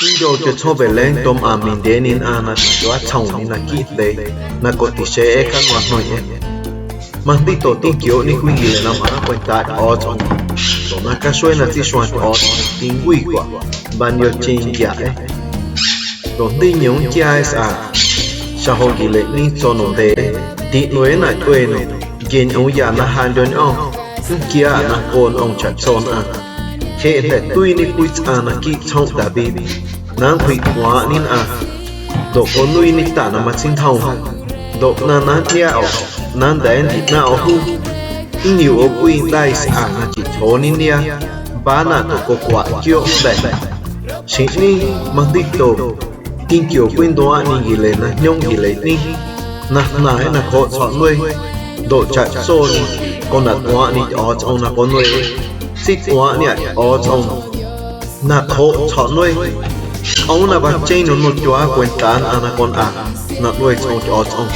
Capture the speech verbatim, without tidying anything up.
Nndyo chaꞌtsondye Belén tomꞌaⁿ mindyeeñe nnꞌaⁿ na tityuaatsjomñe naquiiꞌ jndee na cotixeeꞌe caluaꞌ jneiⁿꞌeⁿ. Majndito tinquiooꞌñe cwii nquilei na mꞌaaⁿ cwentaaꞌ Tyꞌo̱o̱tsꞌom, ndoꞌ na caxuee na tseixueeⁿ Tyꞌo̱o̱tsꞌom tincwii cwaꞌ, mbaniocheⁿ nquiaꞌeⁿ. Ndoꞌ jndiiñoomꞌ nnquiaaꞌ sꞌaa, xajoꞌ nquileiꞌñe tso nondeeꞌ, tiꞌlueena tyꞌenuꞌ, nquieñꞌoomya na ja ndyoñꞌo̱ⁿ, nnquiaaꞌ na ncoꞌ nꞌom chaꞌtso nnꞌaⁿ. Jeꞌ jnda̱ tuiiñe cwii tsꞌaⁿ naquiiꞌ tsjoomꞌ David na nncwjiꞌtꞌuaaⁿꞌñe nnꞌaⁿ, ndoꞌ conuiiñe Ta na matseijndoom, ndoꞌ ꞌnaⁿ na ntyꞌiaꞌoꞌ na nnda̱a̱ nntiꞌnaⁿꞌo̱ juu. Nniu ꞌo cwii nda̱ sꞌaa na chiꞌtyjooñe liaa, npaanaꞌ ndoꞌ cocwaꞌ quiooꞌ jnda̱. Xjeⁿꞌñe majndito tinquio cwinduaaꞌñe nquilei na jñoomꞌ nquileiꞌñe na jnaⁿꞌa̱ nacjooꞌ tsjo̱ꞌluee, ndoꞌ chaꞌtsoñe conda̱tuaaⁿꞌñe Tyꞌo̱o̱tsꞌom na conueeꞌ, tseitꞌuaaⁿꞌñenaꞌ Tyꞌo̱o̱tsꞌom nacjooꞌ tsjo̱ꞌluee. Cꞌoomꞌ na macheeⁿ ñomntyuaa cwentaaꞌ nnꞌaⁿ na conꞌa na ꞌluee tsꞌoom Tyꞌo̱o̱tsꞌom.